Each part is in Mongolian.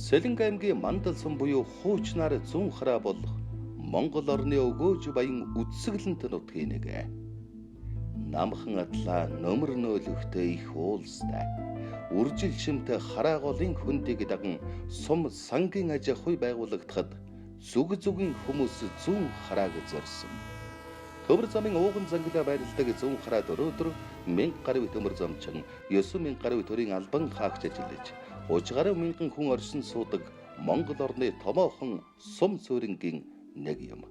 Сэлэнг аймгийн Мандалсан буюу хуучнаар зүүн хараа болох Монгол орны өгөөж баян үдсэглэнт нутгийн нэг. Намхан атлаа нөмөр нөөлөгтэй их уулстай. Үржил шимтэй хараа голын хөндийг даган сум сангийн аж ахуй байгуулагдахад зүг зүгэн хүмүүс зүүн харааг зорьсон. Төмөр замын ууган зангилаа байрладаг зүүн хараад өрөөдөр 1000 гаруй төмөр замчин 9000 гаруй төрийн албан хаагч ажиллаж 30 гаруй мянган хүн оршин суудаг Монгол орны томоохон сум суурингийн нэг юм.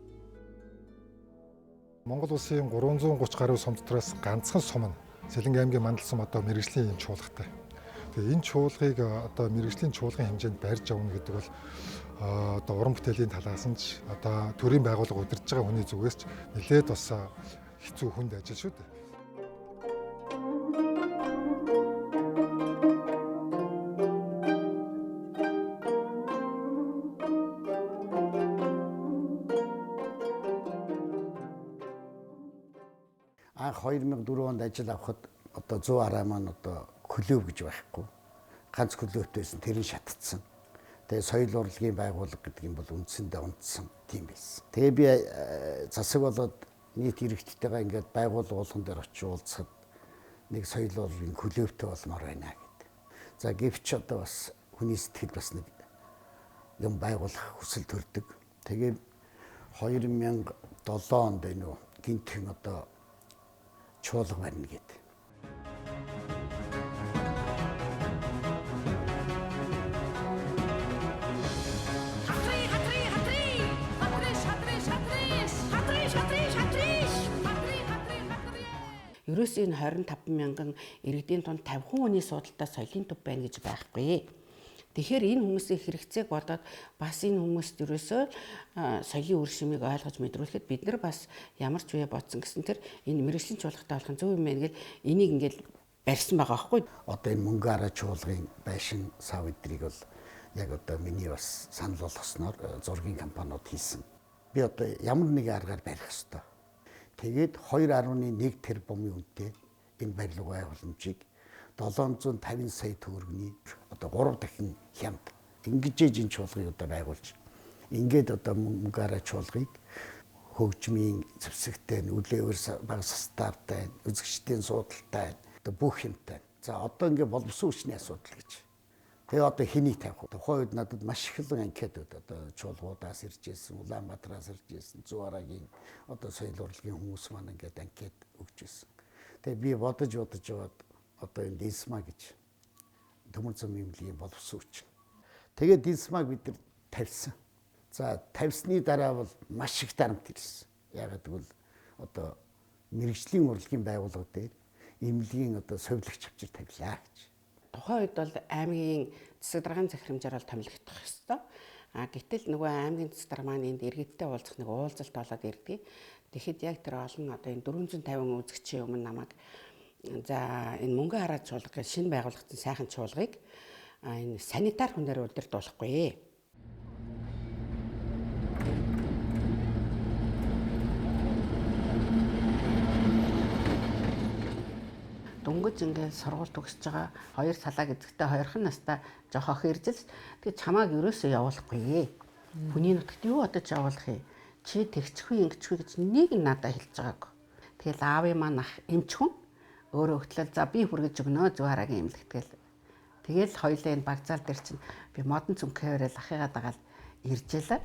Монгол улсын 330 гаруй сум дотроос ганцхан сум нь Сэлэнг аймгийн Мандал сум одоо мэргэжлийн ийм чуулгатай. Тэгээ энэ чуулгыг одоо мэргэжлийн чуулган хэмжээнд барьж авна гэдэг бол одоо уран бүтээлийн талаас нь ч одоо төрийн байгууллага удирдах байгаа хүний зүгээс ч нэлээд бас хэцүү хүнд ажил шүү дээ. Анх 2004 онд ажил авахад одоо 100 араа маань одоо клуб гэж байхгүй. Ганц клубтэй байсан, тэр нь шатцсан. Тэгээ соёл урлагийн байгууллага гэдэг юм бол үндсэндээ унтсан тийм байсан. Тэгээ би засаг болоод нийт иргэдтэйгээ ингээд байгууллага болгон дээр очиж уулзахад нэг соёл урлагийн клубтэй болмоор байна гэдэг. За гэвч одоо бас хүний сэтгэл бас нэг юм байгуулах хүсэл төрдөг. Тэгээ 2007 онд энэ үү гинтхэн одоо чуулга барина гэдэг. Ерөөсөө энэ 25 мянган иргэдийн дунд 50 хүний судалтай соёлын төв байна гэж байхгүй. Тэгэхээр энэ хүмүүсийн хэрэгцээг бодоод бас энэ хүмүүст ерөөсөө соёлын үр шимийг ойлгож мэдрүүлэхэд бид нар бас ямар ч үе бодсон гэсэн тэр энэ мэргэжлийн чуулгатай болох нь зөв юм байна гэл энийг ингээл барьсан байгаа байхгүй. Одоо энэ мөнгө араа чуулгын байшин сав эдрийг бол яг одоо миний бас санал болгосноор зургийн компаниуд хийсэн. Би одоо ямар нэгэн аргаар барих ёстой. Тэгээд 2.1 тэрбумын үнэтэй энэ барилга байгууламжийг 750 сая төгрөгийн одоо 3 дахин хямд ингэж энэ чуулгыг одоо байгуулж ингээд одоо мөнгө араа чуулгыг хөгжмийн зэвсэгтэй, үлээвэр бага составтай, үзэгчдийн суудалтай, одоо бүх юмтай. За одоо ингээд боловсон хүчний асуудал гэж. Тэгээ одоо хэнийг тавих вэ? Тухайн үед надад маш их л анкетууд одоо чуулгуудаас ирж ирсэн, Улаанбаатараас ирж ирсэн, Зүүн арагийн одоо соёл урлагийн хүмүүс маань ингээд анкет өгч ирсэн. Тэгээ би бодож яваад одоо энэ Динсма гэж төмөр замын эмнэлгийн боловсон хүчин. Тэгээд Динсмаг бид нар тавьсан. За тавьсны дараа бол маш их дарамт ирсэн. Яагаад гэвэл одоо мэргэжлийн урлагийн байгууллага дээр эмнэлгийн одоо совилогч авчир тавилаа гэж. Тухайн үед бол аймгийн засаг даргын захирамжаар бол томилогдох ёстой. А гэтэл нөгөө аймгийн засаг дарга маань энд иргэдтэй уулзах нэг уулзалт болоод ирдэг. Тэгэхэд яг тэр олон одоо энэ 450 үзэгчийн өмнө намайг за энэ мөнгө хараа чуулга гэж шинэ байгуулагдсан сайхан чуулгыг энэ санитар хүнээр удирдуулахгүй. Дөнгөж ингээд сургууль төгсөж байгаа хоёр салааг эзэгтэй хоёрхан настай жоох охин ирж л тэгээ чамааг ерөөсөө явуулахгүй. Хүний нутагт юу одоо ч явуулах юм? Чи тэгчихгүй ингэчихгүй гэж нэг нь надад хэлж байгаагүй. Тэгэл аавын маань ах эмч хүн өөрөө хөтлөл за би хүргэж өгнө зүү харагийн эмнэлэгт гэл. Тэгэл хоёлаа энэ багзаал дээр чинь би модон цүнхээрэл ахыгаа дагаал ирж ялаа.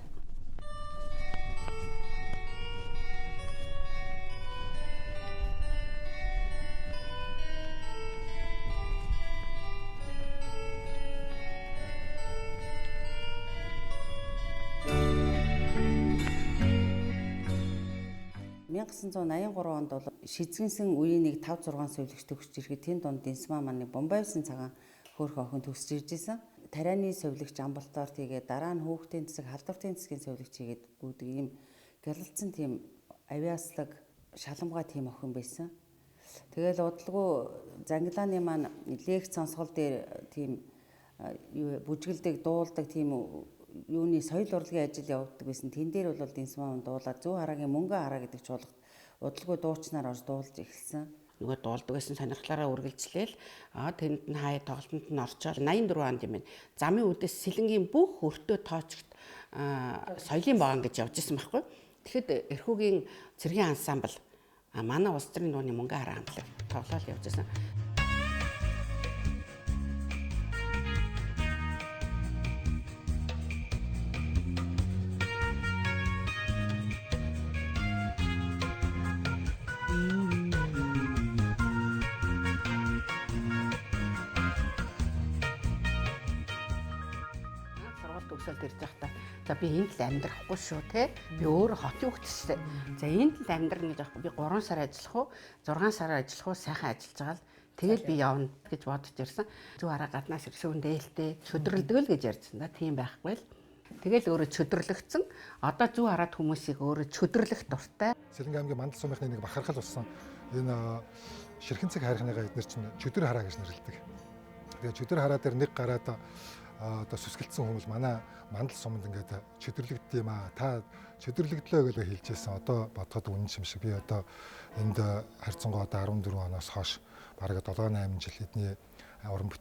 1983 онд бол шизгэнсэн үеийн нэг 5 6 совилогч төгсөж ирэхэд тэн дунд Динсма маань нэг Бомбайвсын цагаан хөөрхөн охин төгсөж ирж исэн. Тарианы совилогч амбулатор тийгээ дараа нь хүүхдийн засаг халдвартын засгийн совилогч хийгээд гүйдэг ийм гялалцсан тийм авиаслаг шаламгай тийм охин байсан. Тэгэл удалгүй зангилааны маань лекц сонсгол дээр тийм юу бүжгэлдэг дуулдаг тийм юуны соёл урлагийн ажил явуулдаг байсан. Тэн дээр бол Динсма маань дуулаад зүү харагийн мөнгө хараа гэдэг чуулгад удалгүй дуучнаар орж дуулж эхэлсэн. Нөгөө дуулдаг байсан сонирхлоороо үргэлжлээл тэнд нь хаяа тоглолтод нь орчоод 84 онд юм байна. Замын үдээс Сэлэнгийн бүх өртөө тоочгт соёлын богон гэж явж исэн байхгүй. Тэгэхэд Эрхүүгийн цэргийн ансамбл манай улс төрийн дууны мөнгө хараа хамтлаг тоглоал явж исэн. За би энд л амьдрахгүй шүү те. Би өөрөө хотын хүүхэд шүү дээ. За энд л амьдрна гэж аахгүй. Би 3 сар ажиллах уу, 6 сар ажиллах уу, сайхан ажиллаж байгаа л тэгэл би явна гэж бодож ирсэн. Зүг араа гаднаас ирсэн хүн дээлтэй чөдрөлдөг л гэж ярьсан да. Тийм байхгүй л. Тэгэл өөрөө чөдөрлөгдсөн. Одоо зүү хараад хүмүүсийг өөрөө чөдөрлөх дуртай. Сэлэнгэ аймгийн Мандал сумынхны нэг бахархал болсон энэ ширхэнцэг хайрхныгаа эднэр чинь чөдөр хараа гэж нэрлэдэг. Тэгээ чөдөр хараа дээр нэг гараад одоо сүсгэлдсэн хүмүүс манай Мандал суманд ингээд чөдөрлөгддөг юм аа. Та чөдөрлөгдлөө гэж хэлжсэн. Одоо бодоход үнэн юм шиг. Би одоо энд харьцангуй одоо 14 оноос хойш бараг 7 8 жил эдний уран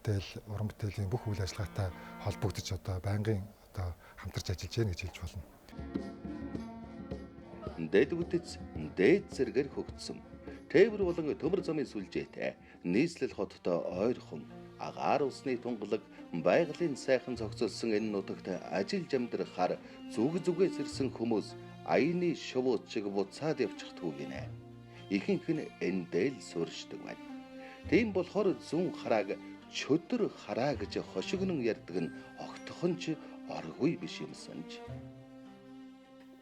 бүтээлийн бүх үйл ажиллагаатай холбогдож одоо байнгын одоо хамтарч ажиллаж байна гэж хэлж болно. Дээд бүтэц дээд зэргээр хөгжсөн. Тээвэр болон төмөр замын сүлжээтэй нийслэл хоттой ойрхон агаар усны тунгалаг байгалийн сайхан зохицолсон энэ нутагт ажиллаж амьдрахаар зүг зүгээс ирсэн хүмүүс аяны шувууд шиг буцаад явчихдгүй гинэ. Ихэнх нь эндээ л суурьшдаг байна. Тийм болохоор зүүн харааг чөдөр хараа гэж хошигнон ярьдаг нь огтхон ч оргүй биш юмсан ч.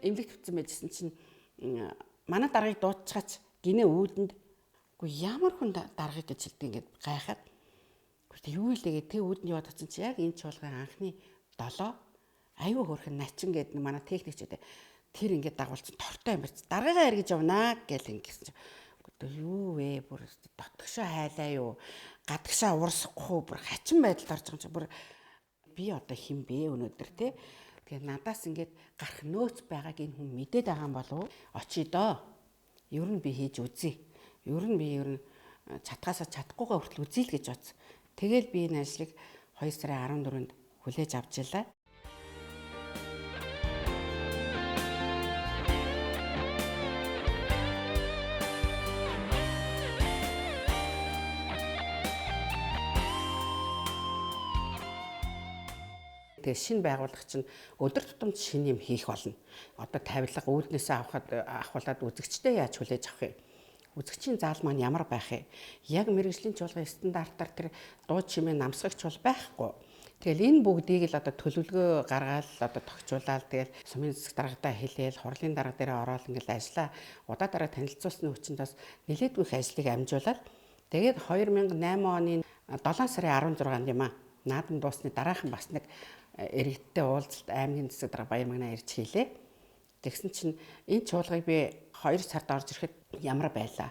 Эмнэлэгт тавьсан байжсэн чинь манай даргаыг дуудчихаач гинэ үүдэнд үгүй ямар хүн даргыг гэж хэлдэг ингээд гайхаад юу илээ гэ тэг үүдэнд яваад очсон чи яг энэ чуулган анхны 7 аюу хөөрхөн начин гэдэг манай техникчүүд тэр ингээд дагуулсан тортой юм барьц даргаагаа эргэж явнаа гэл ингэсэн чи одоо юу вэ бүр дотгошоо хайлаа юу гадагшаа уурсахгүй бүр хачин байдалд орж байгаа юм чи бүр би одоо хэн бэ өнөөдөр те. Тэгээ надаас ингээд гарах нөөц байгааг энэ хүн мэдээд байгаа юм болов очие доо. Ер нь би хийж үзье. Ер нь би ер нь чадхаасаа чадахгүйгаа хүртэл үзье л гэж бодсон. Тэгэл би энэ ажлыг 2 сарын 14-нд хүлээж авч илаа. Тэгээ шинэ байгууллага чинь өдөр тутамд шинэ юм хийх болно. Одоо тавилга үүднээсээ авахулаад үзэгчтэй яаж хүлээж авах юм? Үзэгчийн заал маань ямар байх юм? Яг мэргэжлийн чуулган стандартаар тэр дуу чимээ намсгагч бол байхгүй. Тэгэл энэ бүгдийг л одоо төлөвлөгөө гаргаал одоо тогтчуулаад тэгэл сумын засаг даргадаа хэлээл хурлын дарга дээрээ ороод ингээл ажиллаа удаа дараа танилцуулсны хүчинд бас нэлээдгүй их ажлыг амжуулаад тэгээд 2008 оны 7 сарын 16-нд юм аа. Наадам дуусны дараахан бас нэг иргэдтэй уулзалт аймгийн засаг дарга Баярмагнаа ирж хийлээ. Тэгсэн чинь энэ чуулгыг би 2 сард орж ирэхэд ямар байлаа?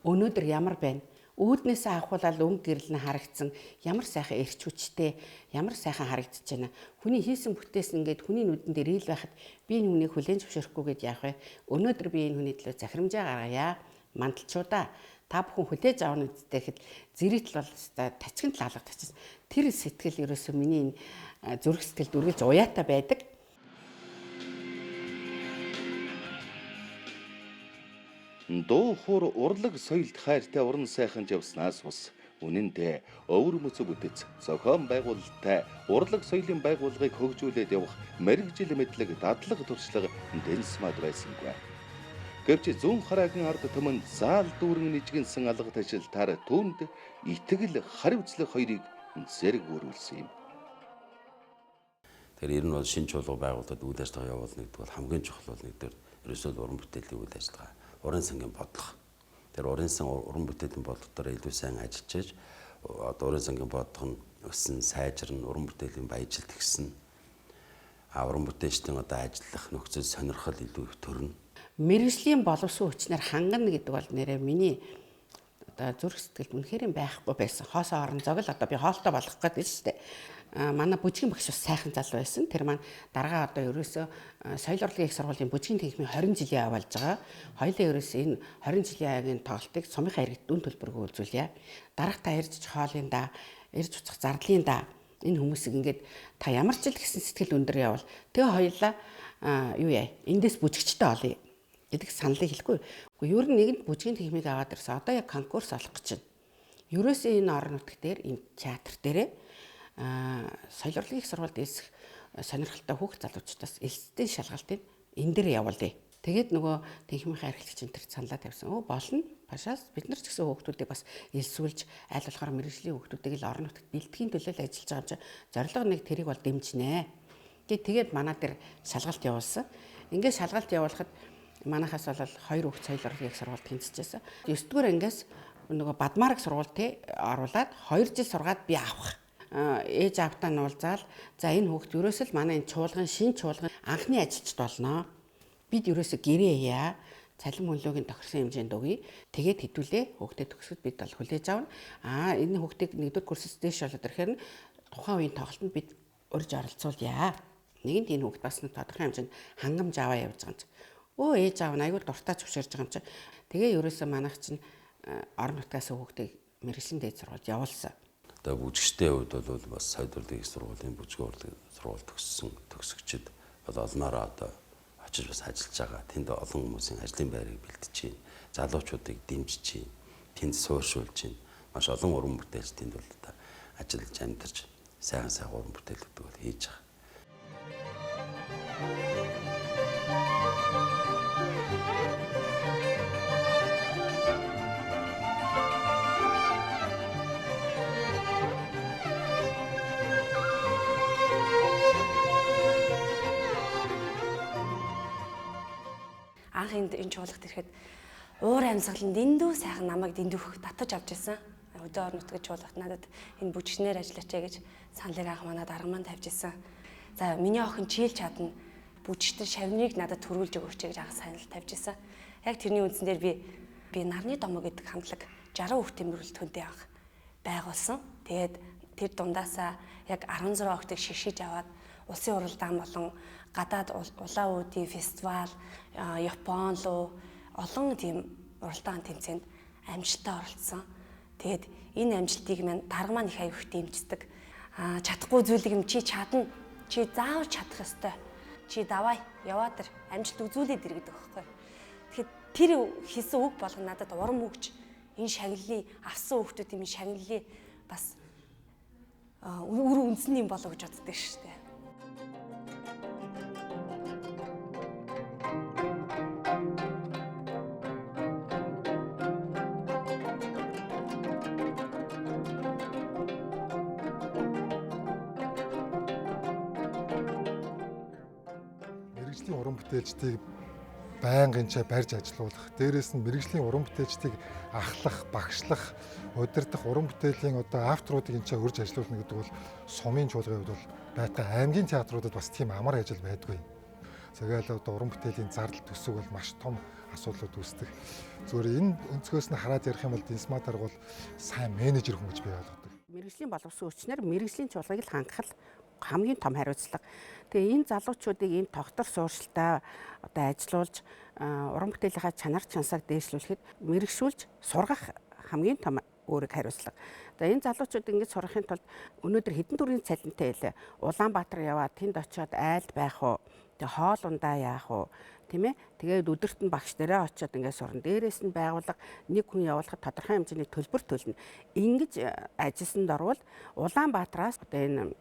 Өнөөдөр ямар байна? Үүднээсээ авахулаад өнгө гэрэл нь харагдсан. Ямар сайхан эрч хүчтэй, ямар сайхан харагдаж байна. Хүний хийсэн бүтээс ингээд хүний нүдэн дээр ил байхад би энэ хүнийг хүлээн зөвшөөрөхгүй гэж яах вэ? Өнөөдөр би энэ хүний төлөө захирамжаа гаргая. Мандалчуудаа та бүхэн хүлээж авах үсттэй гэхэд зэрэгтэл бол тачигн талаалга тачсан. Тэр сэтгэл ерөөсөө миний энэ зүрх сэтгэлд үргэлж уяатай байдаг. Дуу хуур урлаг соёлд хайртай уран сайхан явснаас ус үнэн дээр өвөр мөцө бүтэц зохион байгуулалттай урлаг соёлын байгууллагыг хөгжүүлээд явах мэргэжил мэдлэг дадлага туршлага дэнсмад байсангүй. Гэвч зүүн хараагийн ард түмэн заал дүүрэн нижгэнсэн алга тажилтаар түүнд итгэл хариуцлага хоёрыг зэрэг өрүүлсэн юм. Тэгэхээр ер нь бол шинэ чуулга байгуулалт үйл ажиллагаа явуулна гэдэг бол хамгийн чухал бол нэгдүгээр ерөөсөө уран бүтээлийн үйл ажиллагаа, уран сангийн бодлого. Тэр уран сан уран бүтээлийн бодлого дээр илүү сайн ажиллаж байж одоо уран сангийн бодлого нь өссөн, сайжирна, уран бүтээлийн баяжилт ихсэн. А уран бүтээлчдийн одоо ажиллах нөхцөл сонирхол илүү их төрнө. Мэргэжлийн боловсон хүчнэр хангана гэдэг бол нэрээ миний Одоо зүрх сэтгэлд үнэхээр байхгүй байсан. Хоосоо орон зог л одоо би хоолтой болгох гэдэг шүү дээ. Манай бүжгийн багш бас сайхан залуу байсан. Тэр маань даргаа одоо ерөөсөө соёл урлагийн их сургуулийн бүжгийн танхимын 20 жилийн ай болж байгаа. Хоёулаа ерөөсөө энэ 20 жилийн айгийн тоглолтыг сумынхаа иргэд үн төлбөргүй үзүүлье. Дарга та ирж хоолын да, ирж уцах зардлын да энэ хүмүүсийг ингээд та ямар ч л гэсэн сэтгэл өндөр явал тэгээ хоёулаа юу яа эндээс бүжигчтэй олъё гэдэг саналыг хэлэхгүй. Гэхдээ ер нь нэгэнд бүжгийн танхимыг аваад ирсэн. Одоо яг конкурс олох гэж байна. Ерөөсөө энэ орон нутг дээр энэ театр дээрээ соёл урлагийн их сургуульд элсэх сонирхолтой хүүхд залуучуудаас элсэлтийн шалгалтыг энэ дээр явуулъя. Тэгээд нөгөө танхимынхаа эрхлэгч энэ төр саналаа тавьсан. Өө болно. Пашаас бид нар ч гэсэн хүүхдүүдийг бас элсүүлж аль болохоор мэргэжлийн хүүхдүүдийг л орон нутгад бэлтгэхийн төлөө л ажиллаж байгаа юм чинь зорилго нэг тэрийг бол дэмжинэ. Тэгээд манай дээр шалгалт явуулсан. Ингээд шалгалт явуулахад манайхаас бол 2 хүүхд соёл урлагийн их сургуульд тэнцэжсэн. 9-р ангиас нөгөө Бадмараг сургуульд оруулаад 2 жил сургаад би авах. Ээж аавтаа нь уулзаал за энэ хүүхд ерөөсөө л манай энэ чуулган шин чуулган анхны ажилчд болно. Бид ерөөсөө гэрээ яа. Цалин мөнлөгийн тохирсон хэмжээнд өгье. Тэгээд хэдүүлээ хүүхдэд төгсөхөд бид бол хүлээж авна. Аа энэ хүүхдийг 1-р курсээс дээш болоод ирэхээр нь тухайн үеийн тоглолтод бид урьж оролцуулъя. Нэгэнт энэ хүүхд бас тодорхой хэмжээнд хангамж аваа явж байгаа юм чи. Өө ээж аав нь аюул дуртай зөвшөөрж байгаа юм чи. Тэгээ ерөөсөө манайх чинь орон нутгаас хүүхдийг мэргэжлийн дээд сургуульд явуулсан. Одоо бүжигчдийн хувьд бол бас соёл урлагийн их сургуулийн бүжгийн урлагийн сургууль төгссөн төгсөгчд бол олноороо одоо очиж бас ажиллаж байгаа. Тэнд олон хүмүүсийн ажлын байрыг бэлтэж байна. Залуучуудыг дэмжиж байна. Тэнд сууршуулж байна. Маш олон уран бүтээлч тэнд бол одоо ажиллаж амьдарч сайхан сайхан уран бүтээлүүдийг бол хийж байгаа. Анх энэ чуулгад ирэхэд уур амьсгал нь дэндүү сайхан намайг дэндүүх татаж авч ирсэн. Өдөө орон нутгийн чуулгад надад энэ бүжигчнээр ажиллаач гэж саналыг анх манай дарга маань тавьж ирсэн. За миний охин чийлж чадна, бүжигчдэн шавныг надад төрүүлж өгөөч гэж анх санал тавьж ирсэн. Яг тэрний үндсэн дээр би нарны домог гэдэг хамтлаг 60 хүүхдийн мөрөлтөөнтэй анх байгуулсан. Тэгээд тэр дундаасаа яг 16 охтыг шигшиж аваад улсын уралдаан болон гадаад улаан үүдийн фестивал, Япон руу олон тийм уралдаан тэмцээнд амжилттай оролцсон. Тэгээд энэ амжилтыг маань дарга маань их аюух дэмждэг. Чадахгүй зүйлийг юм чи чадна. Чи заавал чадах ёстой. Чи давай яваад ир амжилт үзүүлээд ир гэдэг байхгүй. Тэгэхээр тэр хийсэн үг болгон надад урам өгч энэ шагналыг авсан хүүхдүүдийн минь шагналыг бас үр үндсэн юм болоо гэж боддог шүү дээ. Мэргэжлийн уран бүтээлчдийг байнгын ч барьж ажилуулах, дээрээс нь мэргэжлийн уран бүтээлчдийг ахлах, багшлах, удирдах уран бүтээлийн одоо авторуудыг энэ ч урьж ажилуулна гэдэг бол сумын чуулгын хувьд бол байтгаа аймгийн театруудад бас тийм амар ажил байдгүй. Тэгэл одоо уран бүтээлийн зардал төсөв бол маш том асуудлууд үүсдэг. Зүгээр энэ өнцгөөс нь хараад ярих юм бол Дэнсмаа дарга бол сайн менежер хүн гэж би ойлгодог. Мэргэжлийн боловсон хүчнэр мэргэжлийн чуулгыг л хангах хамгийн том хариуцлага. Тэгээ энэ залуучуудыг ийм тогтвор сууршилтаа одоо ажилуулж уран бүтээлийнхаа чанар чансааг дээшлүүлэхэд мэрэгшүүлж сургах хамгийн том үүрэг хариуцлага. За энэ залуучууд ингэж сурахын тулд өнөөдөр хэдэн төрлийн цалинтай байлаа. Улаанбаатар яваад тэнд очиод айлд байх уу? Тэгээ хоол ундаа яах уу? Тийм ээ. Тэгээд өдөрт нь багш дээрээ очиод ингээд сурна. Дээрээс нь байгууллага нэг хүн явуулахад тодорхой хэмжээний төлбөр төлнө. Ингэж ажилласанд орвол Улаанбаатараас одоо энэ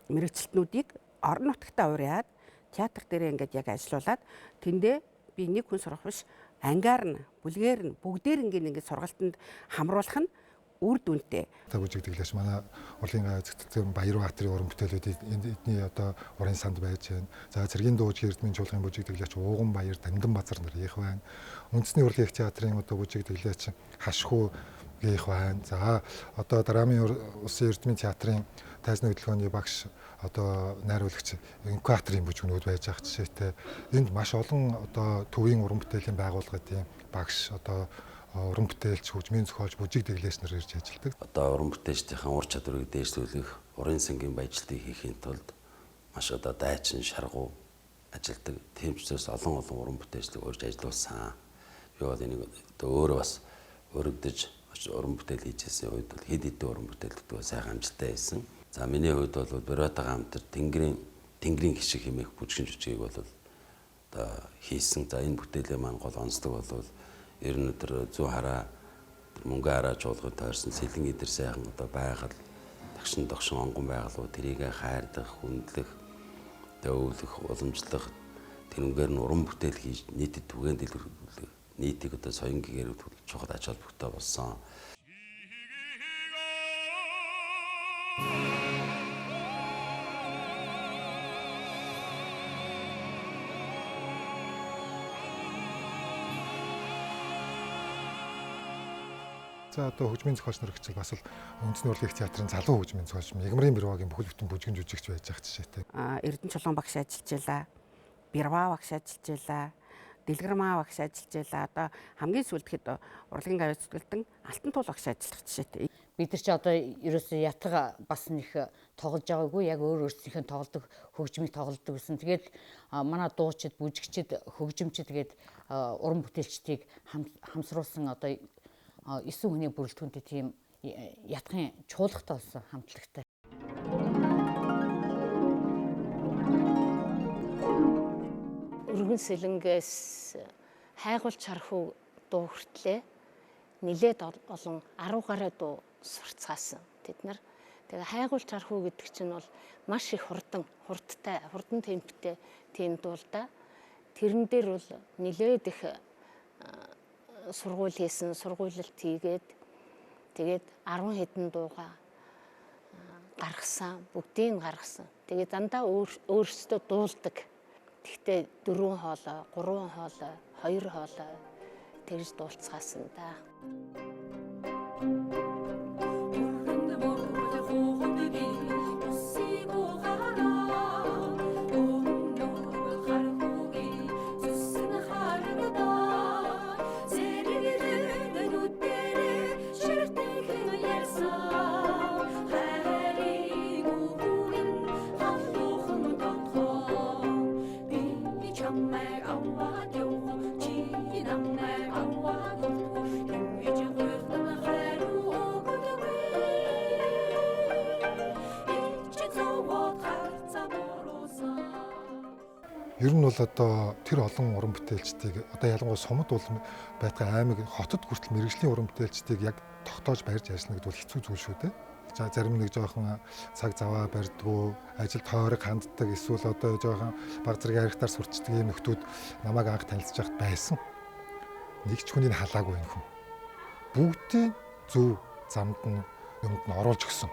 мэрэгчлэтнүүдийг орон нутагтаа урьяад театр дээрээ ингээд яг ажиллаулаад тэндээ би нэг хүн сурах биш ангаар нь бүлгээр нь бүгдээр ингээд сургалтанд хамруулах нь үр дүнтэй. Та бүжигдэглээч манай урлагийн гай зэгцэн Баярбаатарын уран бүтээлүүд эдний одоо урын санд байж байна. За цэргийн дууж Эрдмийн чуулгын бүжигдэглээч Ууган Баяр, Дамдан Базар нар их байна. Үндэсний урлагийн театрын одоо бүжигдэглээч Хашхүү гэх байна. За одоо драмын улсын Эрдмийн театрын тайзны хөдөлгөөний багш одоо найруулагч инкубаторын бүжгнүүд байж байгаа жишээтэй. Энд маш олон одоо төвийн уран бүтээлийн байгууллагын багш одоо уран бүтээлч, хөгжмийн зохиолч, бүжиг дэглээч нар ирж ажилладаг. Одоо уран бүтээлчдийн ур чадварыг дээшлүүлэх, урын сангийн баяжилтыг хийхийн тулд маш одоо дайчин шаргуу ажилладаг. Тийм ч учраас олон олон уран бүтээлчдийг урьж ажиллуулсан. Би бол энийг одоо өөрөө бас өргөдөж уран бүтээл хийж байсан үед бол хэд хэдэн уран бүтээлүүд сайхан амжилттай байсан. За миний хувьд бол Бюротойгоо хамтар Тэнгэрийн хишиг хэмээх бүжгэн жүжигийг бол одоо хийсэн. За энэ бүтээлийн маань гол онцлог бол ер нь тэр зүүн хараа мөнгө хараа чуулгыг тойрсон сэлэн идэр сайхан одоо байгаль тагшин догшин онгон байгалуу тэрийг хайрлах, хүндлэх, өвлөх, уламжлах тэрнгээр нь уран бүтээл хийж нийтэд түгээн дэлгэрүүлэх, нийтийг одоо соён гэгээр чухал ач холбогдол болсон. За одоо хөгжмийн зохиолч нар гэхэл бас л үндэсний урлагийн театрын залуу хөгжмийн зохиолч Мягмарын Бирвагийн бүхэл бүтэн бүжгэн жүжигч байж байгаа жишээтэй. Эрдэнэ Чулуун багш ажиллаж байлаа. Бирва багш ажиллаж байлаа. Дэлгэрмаа багш ажиллаж байлаа. Одоо хамгийн сүүлд хэд урлагийн гавь зүтгэлтэн Алтан туул багш ажиллах жишээтэй. Бид нар чи одоо ерөөсөө ятга бас нэг тоглож байгаагүй, яг өөр өөрсдийнхөө тоглодог хөгжмийг тоглодог гэсэн. Тэгээд манай дуучид, бүжигчид, хөгжимчид гээд уран бүтээлчдийг хамсруулсан одоо 9 хүний бүрэлдэхүүнтэй тийм ятгын чуулгатай болсон хамтлагтай. Өргөн сэлэнгээс хайгуулч харахуу дуу хүртлээ нилээд олон 10 гаруй дуу сурцгаасан тэд нар. Тэгээ хайгуулч харахуу гэдэг чинь бол маш их хурдан, хурдтай, хурдан темптэй тийм дуу л да. Тэрэн дээр бол нилээд их сургууль хийсэн, сургуулилт хийгээд тэгээд 10 хэдэн дууга гаргасан, бүгдийг гаргасан. Тэгээд дандаа өөрсдөө дуулдаг. Тэгтээ 4 хоолой, 3 хоолой, 2 хоолой тэгж дуулцгаасан да. Ер нь бол одоо тэр олон уран бүтээлчдийг одоо ялангуяа Сумад бол байтгай аймаг хотод хүртэл мэргэжлийн уран бүтээлчдийг яг тогтоож барьж ажиллана гэдэг бол хэцүү зүйл шүү дээ. За зарим нэг жоохон цаг заваа барьдгүй, ажил тойрог ханддаг, эсвэл одоо жоохон баг зэрэг архитаар сурчдаг ийм нөхдүүд намайг анх танилцж байхад байсан. Нэг ч хүнийг халаагүй энэ хүн. Бүгдийн зөв замд нь юмд нь оруулж өгсөн.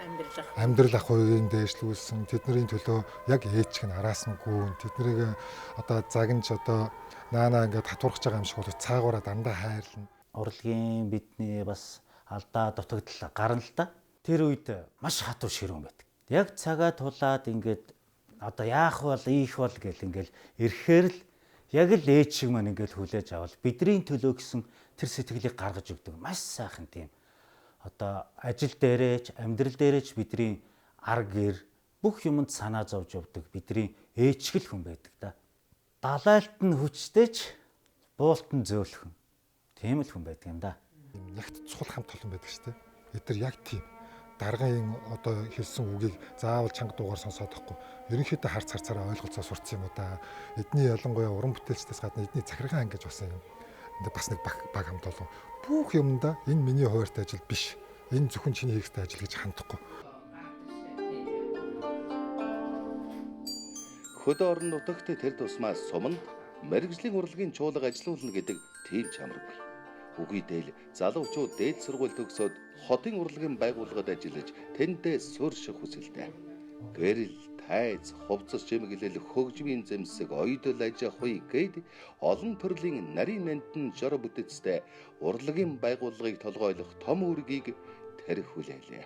Амьдрал ах хоёрын дээшлүүлсэн. Тэдний төлөө яг ээж чинь араас нь гүн. Тэднийг одоо загинж одоо наана ингээд татвархаж байгаа юм шиг бол цаагаараа дандаа хайрлна. Урлагийн бидний бас алдаа дутагдал гарна л да. Тэр үед маш хатуу ширүүн байдаг. Яг цагаа тулаад ингээд одоо яах бол ийх бол гэл ингээл ирэхээр л яг л ээж шиг маань ингээл хүлээж авал бидний төлөө гэсэн тэр сэтгэлийг гаргаж өгдөг. Маш сайхан тийм. Одоо ажил дээрээч, амьдрал дээрээч бидний ар гэр бүх юмд санаа зовж явдаг бидний ээжгэл хүн байдаг да. Далайлт нь хүчтэй ч буулт нь зөөлхөн. Тийм л хүн байдаг юм да. Нягт цул хамт олон байдаг шүү дээ. Эдгээр яг тийм. Даргын одоо хэлсэн үгийг заавал чанга дуугаар сонсоод байхгүй. Ерөнхийдөө харц харцаараа ойлголцоо сурцсан юм уу да. Эдний ялангуяа уран бүтээлчдээс гадна эдний захиргаан анги гэж бас юм. Бас нэг баг хамт олон. Бүх юмдаа энэ миний хуваарьтай ажил биш. Энэ зөвхөн чиний хийх ёстой ажил гэж хандахгүй. Хөдөө орон нутагт тэр тусмаа Суманд мэргэжлийн урлагийн чуулга ажилуулна гэдэг тийм чамаргүй. Үгүй дээл залуучууд дээд сургууль төгсөөд хотын урлагийн байгууллагад ажиллаж тэндээ суурьших хүсэлтэй. Гэрэл, тайз, хувцас чимэглэл, хөгжмийн зэмсэг, оёдол аж ахуй гээд олон төрлийн нарийн нандин жор бүтэцтэй урлагийн байгууллагыг толгойлох том үүргийг тэр хүлээлээ.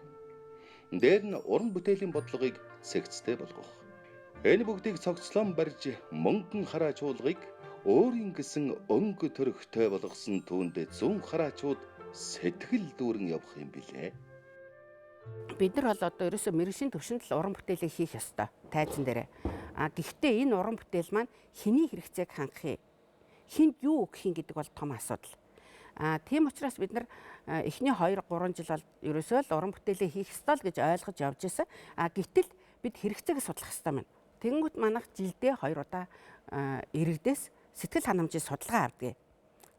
Дээр нь уран бүтээлийн бодлогыг цэгцтэй болгох. Энэ бүгдийг цогцлон барьж мөнгөн хараа чуулгыг Өөрийн гэсэн өнгө төрхтэй болгосон түүнд зүүн хараачууд сэтгэл дүүрэн явах юм билээ. Бид нар бол одоо ерөөсөө мэргэжлийн түвшинд л уран бүтээлийг хийх ёстой тайзан дээрээ. А гэхдээ энэ уран бүтээл маань хэний хэрэгцээг хангах юм? Хүнд юу өгөх юм гэдэг бол том асуудал. А тийм учраас бид нар эхний 2 3 жил бол ерөөсөө л уран бүтээлээ хийх ёстой л гэж ойлгож явж байсан. А гэтэл бид хэрэгцээг судлах ёстой байна. Тэнгүүт манайх жилдээ 2 удаа иргэдээс сэтгэл ханамжийн судалгаа авдаг.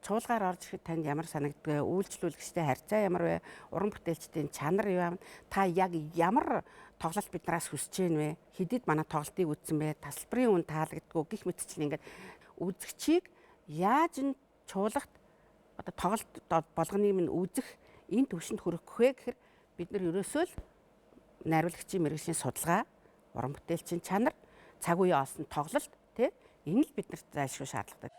Чуулгаар орж ирэхэд танд ямар санагддаг вэ? Үйлчлүүлэгчтэй харьцаа ямар вэ? Уран бүтээлчдийн чанар юу юм? Та яг ямар тоглолт биднээс хүсэж байна вэ? Хэдийд манай тоглолтыг үзсэн бэ? Тасалбарын үн таалагддаггүй гих мэтчлэн ингээд үзэгчийг яаж энэ чуулгад одоо тоглолт болгоныг минь үзэх энэ төвшөнд хүрэх вэ гэхээр бид нар ерөөсөө л найруулагчийн мэргэжлийн судалгаа, уран бүтээлчийн чанар, цаг үеэ олсон тоглолт тий энэ л биднэрт зайлшгүй шаардлагатай.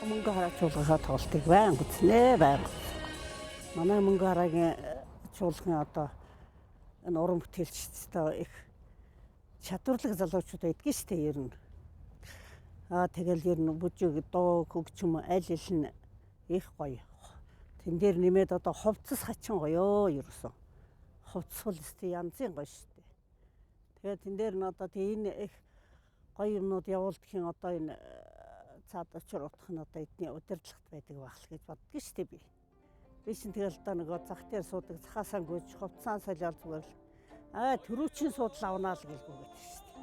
Мөнгө хараа чуулгахаа тоглолтыг байнга үзнэ, байнга. Манай мөнгө хараагийн чуулгын одоо энэ уран бүтээлчдтэй их чадварлаг залуучууд байдгийн шүү дээ ер нь. Аа тэгэл ер нь бүжиг, дуу, хөгжим аль аль нь их гоё. Тэн дээр нэмээд одоо хувцас хачин гоё ерөөсөн. Хувцас бол өстэй янзын гоё шүү дээ. Тэгээд тэн дээр нь одоо энэ их гоё юмнууд явуулдгийн одоо энэ цаад очир утах нь одоо эдний удирдлагт байдаг байх л гэж боддог шүү дээ би. Би чинь тэгэл одоо нөгөө зах дээр суудаг захаасаа гүйж хувцаан солиол зүгээр л аа төрүүчийн суудал авнаа л гэлгүй гэдэг шүү дээ.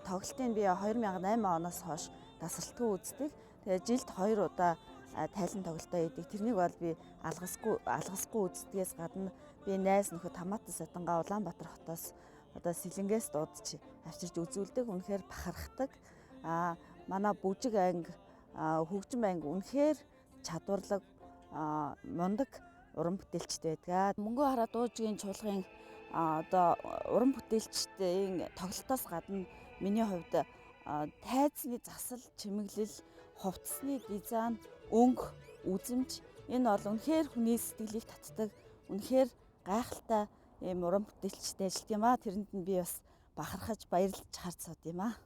Тоглолтыг би 2008 оноос хойш дасгалтгүй үздэг. Тэгээ жилд 2 удаа тайлан тоглолтоо хийдэг. Тэрнийг бол би алгасгүй үздгээс гадна би найз нөхөд Тамата Сатангаа Улаанбаатар хотоос одоо Сэлэнгээс дуудаж авчирч үзүүлдэг. Үнэхээр бахархдаг. Манай бүжиг анги, хөгжим анги үнэхээр чадварлаг, мундаг уран бүтээлчд байдаг. Мөнгө хараа дуужгийн чуулгын одоо уран бүтээлчдийн тоглолтоос гадна миний хувьд тайзны засал, чимэглэл, хувцсны дизайн, өнгө, үзэмж энэ бол үнэхээр хүний сэтгэлийг татдаг, үнэхээр гайхалтай ийм уран бүтээлчтэй ажилт юм аа. Тэрэнд нь би бас бахархаж баярлж харж сууд юм аа.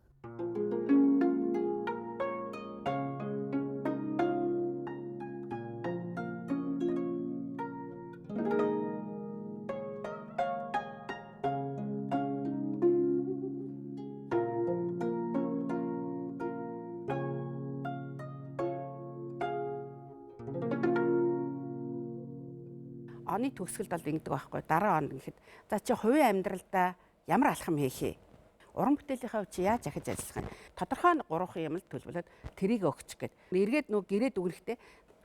Оны төгсгөлд бол ингэдэг байхгүй. Дараа онд гэхэд за чи хувийн амьдралдаа ямар алхам хийх вэ? Уран бүтээлийнхаа хувьд чи яаж ахиж ажиллах юм? Тодорхой гурван юм л төлөвлөд тэрийг өгчих гээд. Эргээд нөгөө гэрээд өгнөхдөө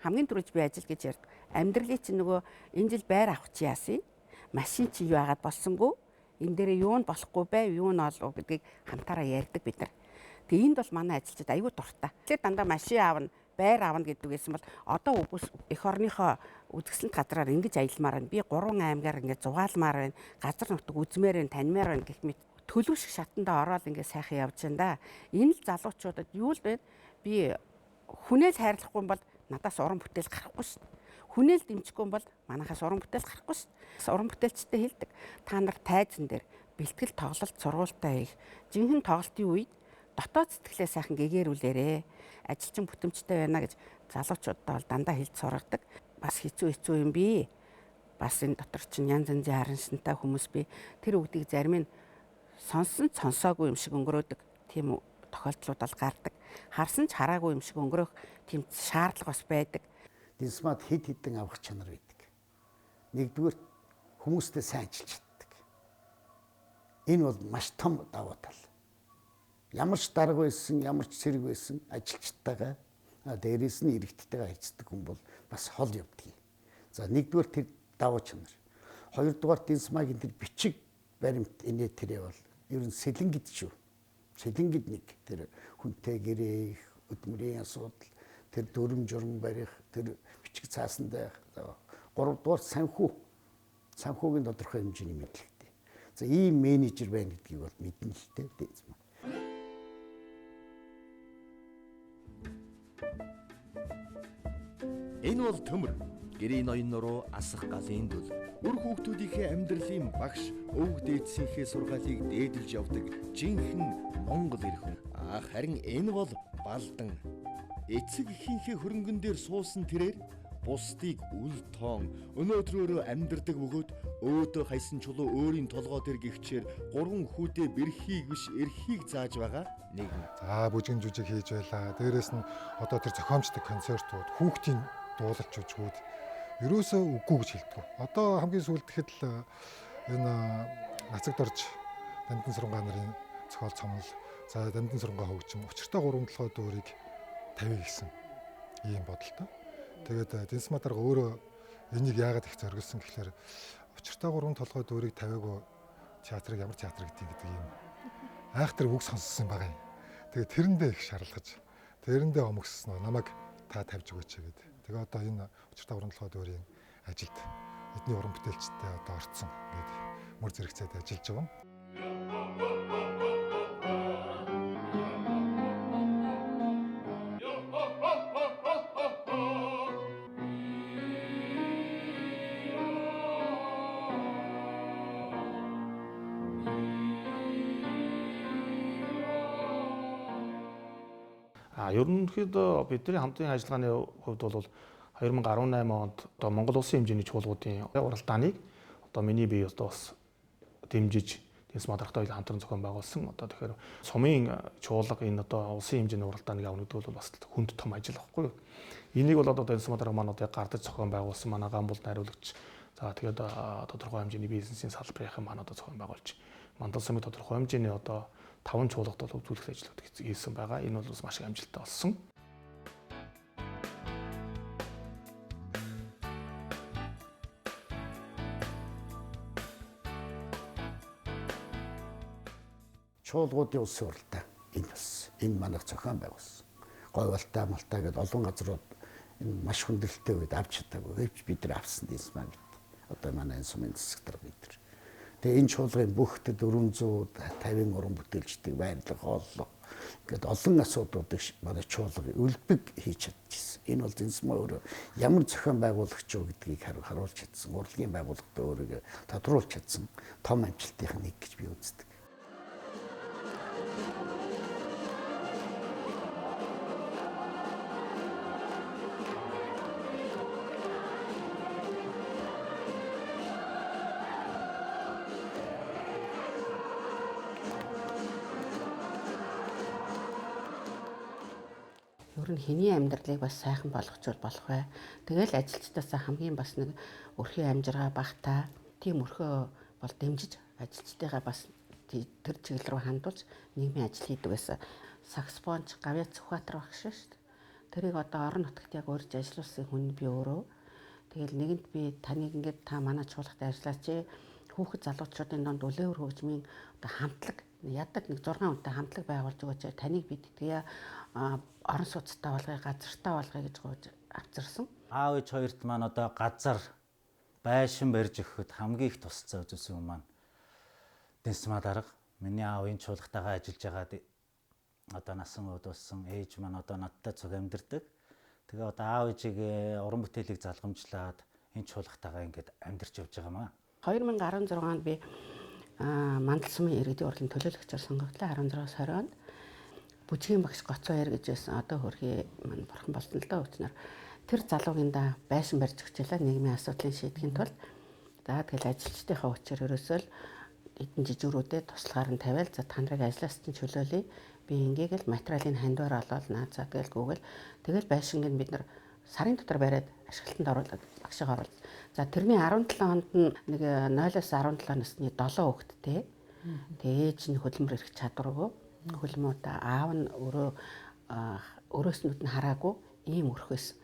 хамгийн түрүүж би ажил гэж ярьдаг. Амьдралын чинь нөгөө энэ жил байр авах чи яасан юм? Машин чи юу яагаад болсонгүй? Энэ дээрээ юу нь болохгүй байв, юу нь олов гэдгийг хамтаараа ярьдаг бид нар. Тэгээ энд бол манай ажилчид аюу дуртай. Тэгэхээр дандаа машин аавна, байр аавна гэдэг байсан бол одоо үгүйс эх орныхоо үзэсгэлэнт газраар ингэж аялмаар байна. Би 3 аймгаар ингэж зугаалмаар байна. Газар нутаг үзмээр байна, таньмаар байна гэх мэт төлөв шиг шатандаа ороод ингэ сайхан явж байна да. Энэ л залуучуудад юу л бэ? Би хүнээ л хайрлахгүй бол надаас уран бүтээл гарахгүй шүү дээ. Хүнээ л дэмжихгүй бол манайхаас уран бүтээл гарахгүй шүү дээ. Уран бүтээлчтэй хэлдэг. Та нар тайзан дээр бэлтгэл тоглолт сургуультай хийх. Жинхэнэ тоглолтын үед дотоод сэтгэлээ сайхан гэгэрүүлээрэ. Ажилчин бүтэмжтэй байна гэж залуучуудаа бол дандаа хэлж сургадаг. Бас хэцүү юм би. Бас энэ дотор чинь янз янзын хараншинтай хүмүүс би. Тэр үгдийг зарим нь сонсон ч сонсоогүй юм шиг өнгөрөөдөг. Тийм тохиолдлууд бол гардаг. Харсан ч хараагүй юм шиг өнгөрөх тийм шаардлага бас байдаг. Динсмад хэд хэдэн авах чанар байдаг. Нэгдүгээр хүмүүстэй сайн ажиллаж чаддаг. Энэ бол маш том давуу тал. Ямар ч дарга байсан, ямар ч цэрэг байсан ажилчтайгаа дээрээс нь иргэдтэйгээ харьцдаг хүн бол бас хол явдаг. За нэгдүгээр тэр Давуу чанар. Хоёрдугаар Дэнсмагийн тэр бичиг баримт инээ тэрэ бол ер нь сэлэнгэд шүү. Сэлэнгэд нэг тэр хүнтэй гэрээх, өдмөрийн асуудал, тэр дүрм журм барих, тэр бичиг цаасан байх. Гуравдугаар санхүү. Санхүүгийн тодорхой хэмжээний мэдлэгтэй. За ийм менежер байна гэдгийг бол мэднэ л дээ Дэнсмаа. Энэ бол төмөр. Гэрийн ноён нуруу асах галын дүл. Үр хүүхдүүдийнхээ амьдралын багш, өвөг дээдсийнхээ сургаалыг дээдэлж явдаг жинхэнэ Монгол эрхэн. Харин энэ бол Балдан. Эцэг эхийнхээ хөрөнгөн дээр суусан тэрээр бусдыг үл тоон өнөөдрөөрөө амьдардаг бөгөөд өөдөө хайсан чулуу өөрийн толгой дээр гихчээр гурван хүүдээ бэрхийг биш эрхийг зааж байгаа нэгэн. За бүжгэн жүжиг хийж байлаа. Дээрээс нь одоо тэр зохиомжтой концертууд, хүүхдийн дуулалт жүжигүүд ерөөсөө үгүй гэж хэлдэг. Одоо хамгийн сүүлд тэгэхэд л энэ Нацагт орж Дамдын сурнгаа нарын зохиол цомнол, за Дамдын сурнгаа хөгжим, учиртай гурван толгой дүүрийг тавья гэсэн ийм бодолтой. Тэгээд Дэнсмаа дарга өөрөө энийг яагаад их зориглосон гэхлээр учиртай гурван толгой дүүрийг тавиагүй театрыг ямар театр гэдэг юм айхтар үг сонссон байгаа юм. Тэгээд тэрэндээ их шаралгаж, тэрэндээ омгссон намайг та тавьж өгөөч гэдэг. Тэгээ одоо энэ учиртай гурван толгой дүүрийн ажилд эдний уран бүтээлчтэй одоо орцсон ингээд мөр зэрэгцээд ажиллаж байгаа. Ерөнхийдөө бидний хамтын ажиллагааны хувьд бол 2018 онд одоо Монгол улсын хэмжээний чуулгуудын уралдааныг одоо миний бие одоо бас дэмжиж Дэнсмаа даргатай хамтран зохион байгуулсан. Одоо тэгэхээр сумын чуулга энэ одоо улсын хэмжээний уралдааныг авах гэдэг бол бас хүнд том ажил байхгүй юу? Энийг бол одоо Дэнсмаа дарга маань одоо гардаж зохион байгуулсан. Манай гамбул найруулагч за тэгээд тодорхой хэмжээний бизнесийн салбарын маань одоо зохион байгуулж Мандал сумын тодорхой хэмжээний одоо 5 чуулгад бол үзүүлэх ажлууд хийсэн байгаа. Энэ бол бас маш их амжилттай болсон. Чуулгуудын улсын уралдаан энэ болсон. Энэ манайх зохион байгуулсан. Гойволтой, Малтай гэдээ олон газрууд энэ маш хүндрэлтэй үед авч чадаагүй. Гэвч бид нар авсан Дэнсмаа гэд. Одоо манай энэ сумын засаг дарга бид нар. Тэгээ энэ чуулгын бүх 450 уран бүтээлчдийг байрлах, хооллох ингээд олон асуудлуудыг манай чуулга үлбэг хийж чадчихсан. Энэ бол Дэнсмаа өөрөө ямар зохион байгуулагч юу гэдгийг харуулж чадсан. Урлагийн байгууллагад өөрийгөө тодруулж чадсан том амжилтын нэг гэж би үздэг. Ер нь хэний амьдралыг бас сайхан болгочвол болох бай. Тэгэл ажилчдаасаа хамгийн бас нэг өрхийн амжиргаа багтаа тийм өрхөө бол дэмжиж ажилчдыгаа бас тэр чиглэл рүү хандуулж нийгмийн ажил хийдэг байсан. Саксофонч Гавья Сүхбаатар багш шүү дээ. Тэрийг одоо орон нутагт яг урьж ажиллуулсан хүн би өөрөө. Тэгэл нэгэнд би таныг ингээд та манай чуулгад ажиллаач. Хүүхэд залуучуудын донд үлээвэр хөгжмийн одоо хамтлаг ядаг нэг 6 хүнтэй хамтлаг байгуулж өгөөч. Таныг бид тэгээ орон сууцтай болгоё, газартай болгоё гэж гуйж авчирсан. Аав ээж хоёрт маань одоо газар байшин барьж өгөхөд хамгийн их тусалцаа үзүүлсэн юм маань Дэнсмаа дарга. Миний аав энэ чуулгатайгаа ажиллаж байгаад одоо насан удуулсан ээж маань одоо надтай цуг амьдардаг. Тэгээ одоо аав ээжийг уран бүтээлийг залгамжлаад энэ чуулгатайгаа ингээд амьдарч явж байгаа маа. 2016 онд би Мандал сумын иргэдийн урлагийн төлөөлөгчөөр сонгогдлоо. 16-аас 20 онд бүжгийн багш Гоцоо яар гэж байсан. Одоо хөрхий маань бурхан болсон л доо өчнөр. Тэр залуугийн да байшин барьж өгчлээ нийгмийн асуудлыг шийдэхин тулд. За тэгэл ажилчдынхаа хүчээр ерөөсөө л эдэн жижүүрүүдэд туслахаар нь тавиал за та нарыг ажлаас чинь чөлөөлье. Би ингээгээл материалын хандвар олоод наа за тэгэл гүгэл тэгэл байшинг нь бид нар сарын дотор бариад ашиглалтанд оруулаад багшиг оруулаад. За тэрний 17 онд нь нэг 0-аас 17 насны 7 хүүхэдтэй. Тэгээ ээж нь хөдөлмөр эрх чадваргүй. Хөлмөөдөө аав нь өөрөө өөрөөс нүд нь хараагүй ийм өрхөөс.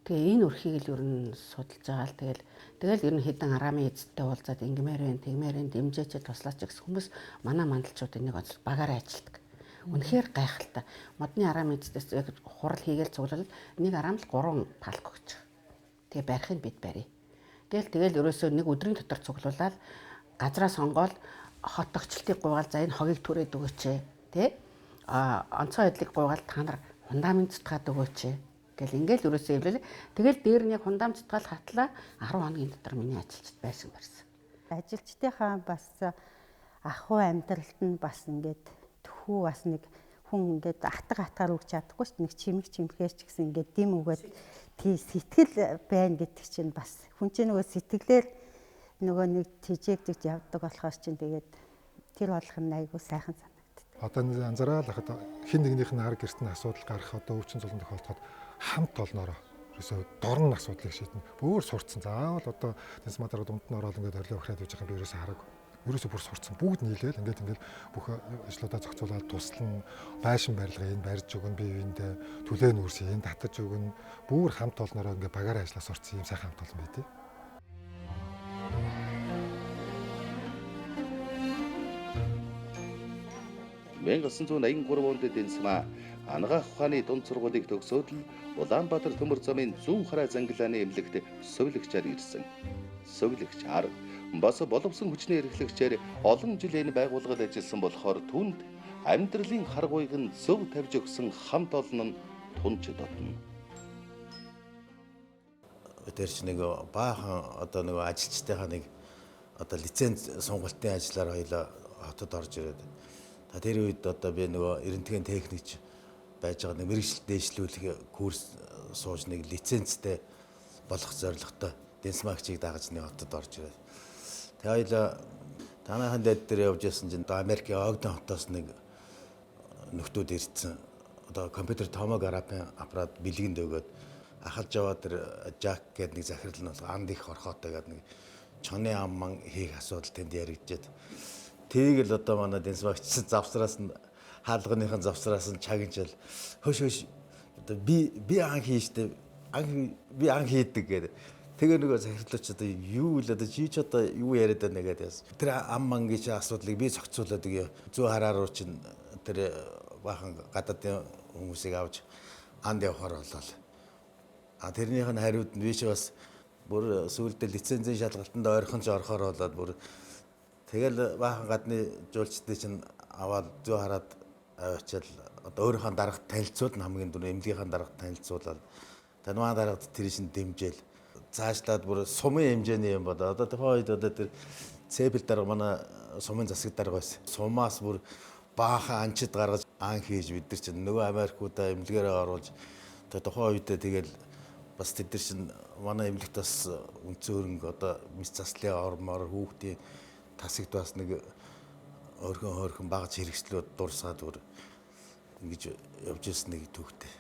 Тэгээ энэ өрхийг л ер нь судалж байгаа л тэгэл ер нь хэдэн арамын эзэдтэй уулзаад ингэмээр байна, тэгмээр байна, дэмжээч, туслаач гэсэн хүмүүс манай мандалчууд энийг багаараа ажилтдаг. Үнэхээр гайхалтай. Модны арамын эзэдээс яг хурал хийгээл цуглал нэг арам л 3 палк өгч. Тэгээ барихыг бид барья. Тэгэл ерөөсөө нэг өдрийн дотор цуглуулаад газраа сонгоол хот тогтчлтыг гуйгаал за энэ хогийг түрээд өгөөч тий. А онцгой байдлыг гуйгаал та нар фундамент цутгаад өгөөч гэл ингээл ерөөсөө эвлэл. Тэгэл дээр нь яг фундамент цутгаал хатлаа 10 хоногийн дотор миний ажилчид байсан барьсан. Ажилчдынхаа бас ахуй амьдралд нь бас ингээд төхүү бас нэг хүн ингээд атга атгаар өгч чадахгүй шүү дээ. Нэг чимэг чимхээр ч гэсэн ингээд дэм өгөөд тий сэтгэл байна гэдэг чинь бас хүн чинь нөгөө сэтгэлээр нөгөө нэг тэжээгдэж явдаг болохоор чинь тэгээд тэр болох нь айгүй сайхан санагддаг. Одоо анзаараад хахад хин нэгнийх нь ар гэрт нь асуудал гарах одоо өвчин зулан тохиолдоход хамт олноороо ерөөсөө дорн асуудлыг шийднэ. Бөөр сурцсан. Заавал одоо Дэнсмадарга дунд нь ороод ингээд орилоо өхрээд явж байгаа юм би ерөөсөө хараагүй. Ерөөсөө бүр сурцсан. Бүгд нийлээл ингээд бүх ажлуудаа зохицуулаад туслана. Байшин барилга энэ барьж өгнө, бие биендээ төлөө нүүрс энэ татаж өгнө. Бүр хамт олноороо ингээд багаараа ажиллаа сурцсан юм сайхан хамт олон байдیں۔ — 1983 онд Дэнсмаа Анагаах ухааны дунд сургуулийг төгсөөд л Улаанбаатар төмөр замын зүүн хараа зангилааны эмнэлэгт сувилагчаар ирсэн. Сувилагчаар бас боловсон хүчний эрхлэгчээр олон жил энэ байгууллагад ажилласан болохоор түнд амьдралын харгуйг нь зөв тавьж өгсөн хамт олон нь тунч дотно. Тэр чинь нэг баахан одоо нэг ажилчдынхаа нэг одоо лиценз сонголтын ажиллаар хоёлаа хотод орж ирээд тэр үед одоо би нөгөө эрентгийн техникч байж байгаа нэг мэргэжил дээшлүүлэх курс сууж нэг лицензтэй болох зорилготой Дэнсмагчийг дагаж нэг хотод орж ирээд. Тэгээ хоёлаа танайхан дээд дээр явж байсан чинь Америкийн Огдон хотоос нэг нөхдүүд ирсэн. Одоо компьютер томографийн аппарат бэлгэнд өгөөд ахалж яваа тэр Жак гэдэг нэг захирал нь бол анд их орхоотой гэдэг нэг чоны амман хийх асуудал тэнд яригджээд. Тэрийг л одоо манай Дэнсмагч завсраас нь хаалганыхан завсраас нь чагнчаал хөш одоо би ан хийжтэй ан би ан хийдэг гэдэг. Тэгээ нөгөө захирлаач одоо юу л одоо чи ч одоо юу яриад байна гэдэг яасан. Тэр ам мангийн чи асуудлыг би зохицуулаад өгье. Зүү хараа руу чин тэр баахан гадаадын хүмүүсийг авч анд явахаар болол. А тэрнийх нь хариуд нь би чи бас бүр сүүлдээ лицензийн шалгалтанд ойрхон ч орохоор болоод бүр тэгэл баахан гадны жуулчдыг чинь аваад зүү хараад аваачаал одоо өөрийнхөө дарагт танилцуул хамгийн түрүү эмнэлгийнхаа дарагт танилцуулаад танмаа дарагт тэр шин дэмжээл цаашлаад бүр сумын хэмжээний юм болоо. Одоо тухайн үед одоо тэр цэпл дарга манай сумын засаг дарга байсан. Сумаас бүр баахан анчид гаргаж ан хийж бид нар чинь нөгөө Америкуудаа эмнэлгээрээ оруулж тухайн үедээ тэгэл бас тэд нар чинь манай эмнэлэгт бас үнцэн хөрөнгө одоо мэс заслын ормоор хүүхдийн тасагт бас нэг өөрхөн хөөрхөн багж хэрэгслүүд дурсаад бүр ингэж явж ирсэн нэг төвхтэй.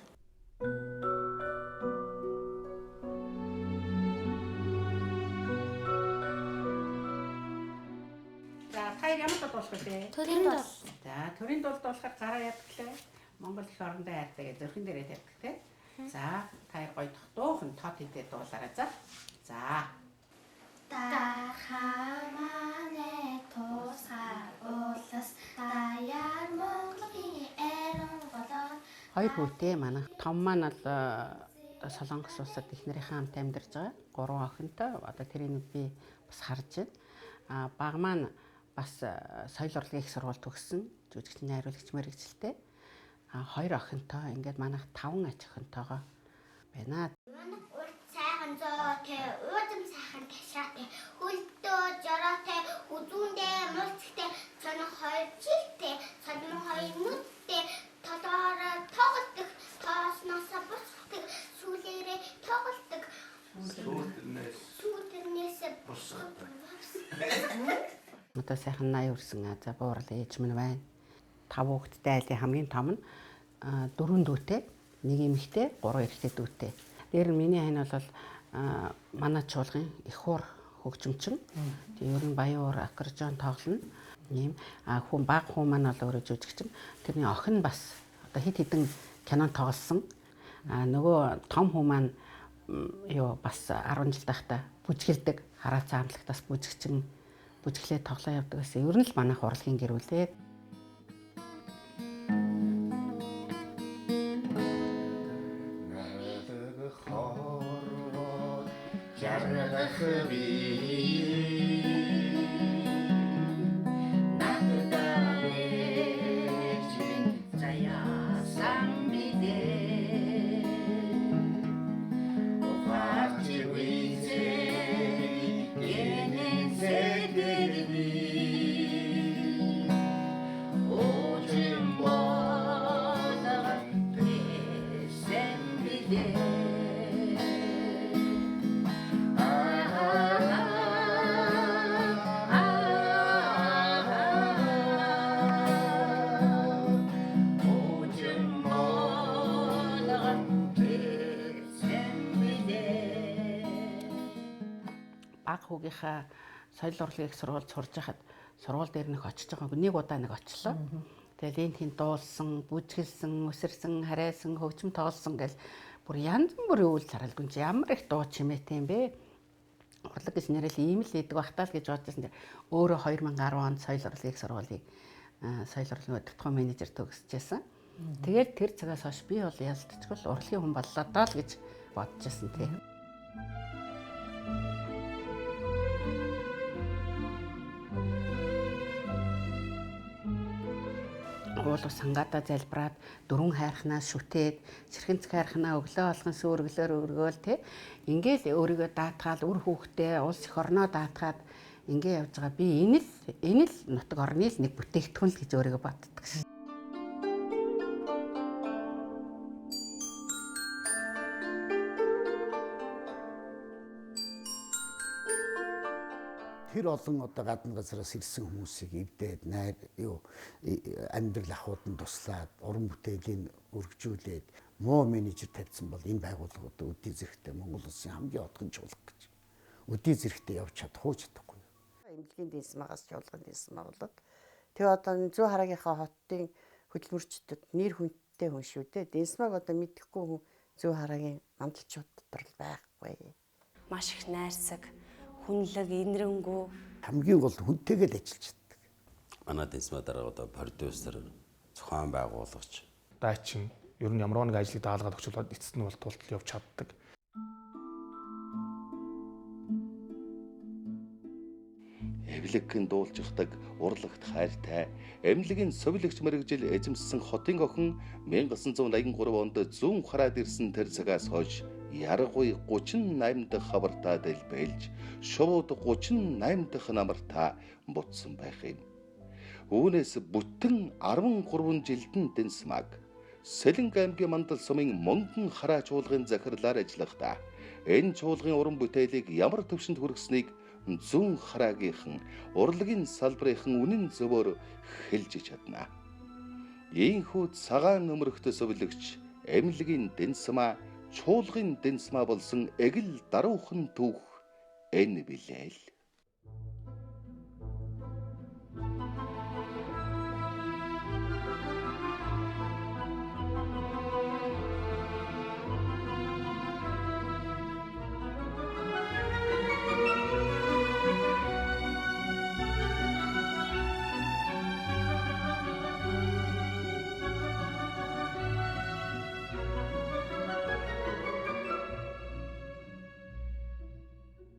За та ямар дол болох вэ? Төрийн дол. За төрийн дол болохоор гараа яадаг лээ. Монгол их орондоо яадаг, зөрхөн дээрээ тавьдаг те. За та хоёр гоё дотуухан тод идэ дуулаарай за. За. Дархаманы тусгаар улас даяар Монголын ариун голоор. Хоёр хүүтэй манай. Том маань бол Солонгос улсад эхнэрийнхээ хамт амьдарч байгаа. 3 охинтой. Одоо тэрийг би бас харж байна. А баг маань бас соёл урлагийн их сургууль төгссөн. Жүжигчний найруулагч мэрэгчлээ. А 2 охинтой. Ингээд манайх 5 ач охинтойгоо байна. Манайх урт сайхан зоотой, уудам сайхан ташаатай, хөлдөө жороотой, үзүүндээ мулцтай, сонин хоёр жилтэй, солимон хоёр нүдтэй, толгоороо тоглодог, тоосноосоо бусгадаг, сүүлээрээ тоглодог. Сүүдэрнээс бусгадаг. Одоо сайхан 80 хүрсэн. За буурал ээж минь байна. 5 хүүхэдтэй айлын хамгийн том нь 4 дүүтэй, нэг эмэгтэй, 3 эрэгтэй дүүтэй. Тэр нь миний хань бол манай чуулган их хуур хөгжимчин. Тэг ер нь баян уур аккордеон тоглоно. Ийм хүн баг хүн маань бол өөрөө жүжигчин. Тэрний охин бас одоо хэд хэдэн кинонд тоглосон. Нөгөө том хүн маань Юу бас 10 жил байхдаа бүжгэлдэг. Хараацаа амтлагтаас бүжигчин бүжиглээ тоглоо явдаг гэсэн. Ер нь л манайх урлагийн гэр бүлээ. Жаргах би Хүүгийнхаа соёл урлагийн их сургуульд сурж байхад сургууль дээр нэг очиж байгаа. Нэг удаа нэг очлоо. Тэгэл энэ хин дуулсан, бүжгэлсэн, өсөрсөн, харайсан, хөгжим тоглосон гэл бүр янз бүрийн үйл царалгүй чи ямар их дуу чимээтэй юм бэ? Урлаг гэж нэрэл ийм л идэг байх таа л гэж бодчихсон. Өөрөө 2010 онд соёл урлагийн их сургуулийн соёл урлагийн удирдахуй менежер төгсөжсэн. Тэгээд тэр цагаас хойш би бол ялтчгүй урлагийн хүн боллоо доо л гэж бодчихсон тий. Уул ус сангаадаа залбираад дөрвөн хайрхнаа шүтээд ширхэнц хайрхнаа өглөө болгон сүрглөөр өргөөл тэ ингээл өөрийгөө даатгаал үр хүүхдээ улс эх орноо даатгаад ингээ явж байгаа. Би энэ л нутаг орны л нэг бүтээгдэхүүн л гэж өөрийгөө боддог шин. Тэр олон одоо гадна газараас ирсэн хүмүүсийг эвдээд найр юу амьдрал ахуйд нь туслаад уран бүтээлийн өргөжүүлээд муу менежер тавьсан бол энэ байгууллага одоо өдий зэрэгтэй Монгол улсын хамгийн одгон чуулга гэж өдий зэрэгтэй явж чадах уу чадахгүй. Эмнэлгийн дэнсмагаас чуулган дэнсмаг болоод тэгээ одоо зүүн хараагийнхаа хотын хөдөлмөрчдөд нэр хүндтэй хүн шүү дээ. Дэнсмаг одоо мэдэхгүй хүн зүүн хараагийн мандалчууд дотор л байхгүй. Маш их найрсаг, хүнлэг, инэрэнгүү. Хамгийн гол хүнтэйгээ л ажиллаж чаддаг. Манай дэнсмаа дарга одоо продюсер, зохион байгуулагч. Дайчин ер нь ямар нэг ажлыг даалгаад өгчвөл эцэст нь бол тултал явж чаддаг. Эвлэгхэн дуулчихдаг, урлагт хайртай, эмнэлгийн совилогч мэрэгжил эзэмссэн хотын охин 1983 онд зүүн хараад ирсэн тэр цагаас хойш яргуй 38 дахь хавартаа дэлбэлж, шувууд 38 дахь намартаа бутсан байх юм. Үүнээс бүтэн 13 жилд нь Дэнсмаг Сэлэнг аймгийн Мандал сумын мөнгөн хараа чуулгын захирлаар ажиллахдаа энэ чуулгын уран бүтээлийг ямар түвшинд хүргэснийг зүүн хараагийнхан урлагийн салбарынхан үнэн зөвөөр хэлж чадна. Ийхүү цагаан нөмрөгт совилогч эмнэлгийн Дэнсмаа чуулгын Дэнсмаа болсон эгэл даруухан түүх энэ билээ л.